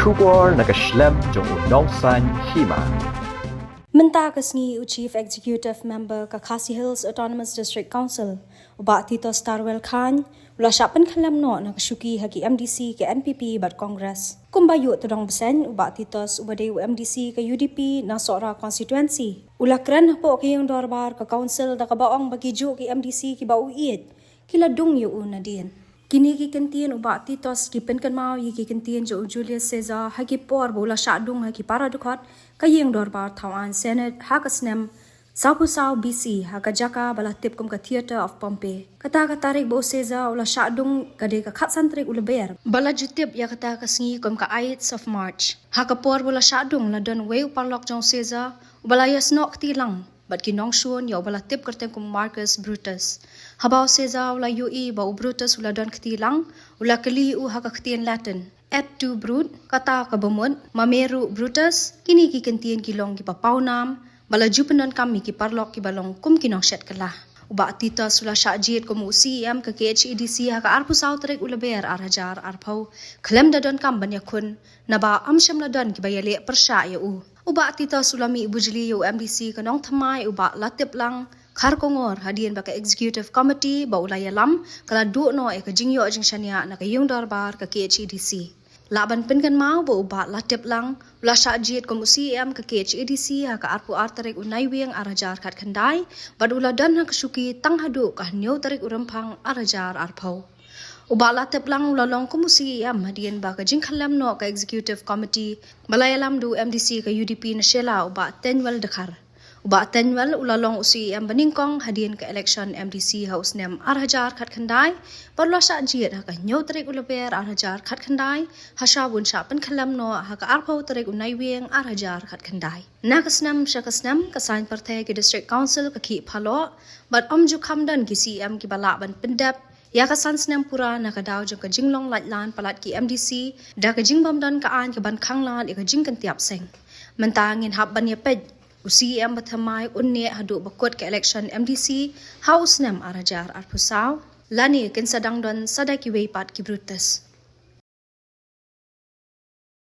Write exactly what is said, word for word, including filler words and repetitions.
Khubor na ka shlem jong u nongsaiñ hima. Mynta ka sngi u Chief Executive Member ka Khasi Hills Autonomous District Council, u Bah Titos Tarwel Chyne, u la shah pynkhyllem noh na ka shuki ha ki M D C ka N P P bad Congress. Kumba ïoh tdong bseiñ, u Bah Titos uba dei u M D C ka U D P na Sohra constituency, u la kren hapoh ka ïing dorbar ka council da kaba ong ba ki juh ki M D C kiba u ïeit ki la dung ïa u nadien. Kine ki kyntien u Bah Titos ki pynkynmaw ïa ki kyntien jong u Julius Caesar ha ki por ba u la shah dung ha ki para dkhot ka ïing dorbar thaw aiñ Senate ha ka snem sawphew saw B C ha ka jaka ba la tip kum ka Theatre of Pompey. Kata ka tarik ba u Caesar u la shah dung ka dei ka khatsan tarik u Lber, ba la ju tip ïa kata ka sngi kum ka Ides of March. Ha ka por ba u la shah dung la don uwei u paralok jong u Caesar uba la ïasnoh kti lang bad ki nongshun ïa uba la tip kyrteng kum Marcus Brutus. Haba u Caesar u la ïohi ba u Brutus u la don kti lang, u la kylli u ha ka ktien Latin, "Et tu, Brut?" Kata kaba mut, "Ma me ruh, Brutus?" Kine ki kyntien ki long kiba paw nam ba la ju pyndonkam ïa ki paralok kiba long kum ki nongshet kylla. U Bah Titos u la shah jied kum u C E M ka K H A D C ha ka arphew saw tarik u Lber ar hajar arphew, khlem da donkam ban ïakhun, naba ym shym la don kiba ïaleh pyrshah ïa u. U Bah Titos u la mih bujli ïa u M D C ka nongthymmai u Bah Latiplang Kharkongor hadien ba ka Executive Committee ba u la ïalam ka la duh noh ïa ka jingïoh jingshaniah na ka ïing dorbar ka K H A D C. Lah ban pynkynmaw ba u Bah Latiplang u la shah jied kum u C E M ka K H A D C ha ka arphew ar tarik u Naiwieng ar hajar khatkhyndai, bad u la don ha ka shuki tang haduh ka hynñiew tarik u Rymphang ar hajar arphew. U Bah Latiplang u la long kum u C E M hadien ba ka jingkhyllem noh ka Executive Committee ba la ïalam da u M D C ka U D P na Shella, u Bah Teiñwel Dkhar. U Bah Teiñwel u la long u C E M banyngkong hadien ka election M D C ha u snem ar hajar khatkhyndai, bad u la shah jied ha ka hynñiew tarik u Lber ar hajar khatkhyndai, hashwa ba un shah pynkhyllem noh ha ka arphew tarik u Naiwieng ar hajar khatkhyndai. Na ka snem sha ka snem, ka saiñ pyrthei ka District Council ka khih phalok, bad ym ju kham don ki C E M kiba lah ban pyndep ïa ka san snem pura na ka daw jong ka jinglong laitlan palat ki M D C da ka jingbym don ka aiñ kaban khanglad ïa ka jingkynthiap seng. Mynta ngin hap ban ïapeit, u C E M ba thymmai un neh haduh ba kut ka election M D C ha u snem ar hajar arphew saw, lane kin sa dang don sa da kiwei pat ki Brutus.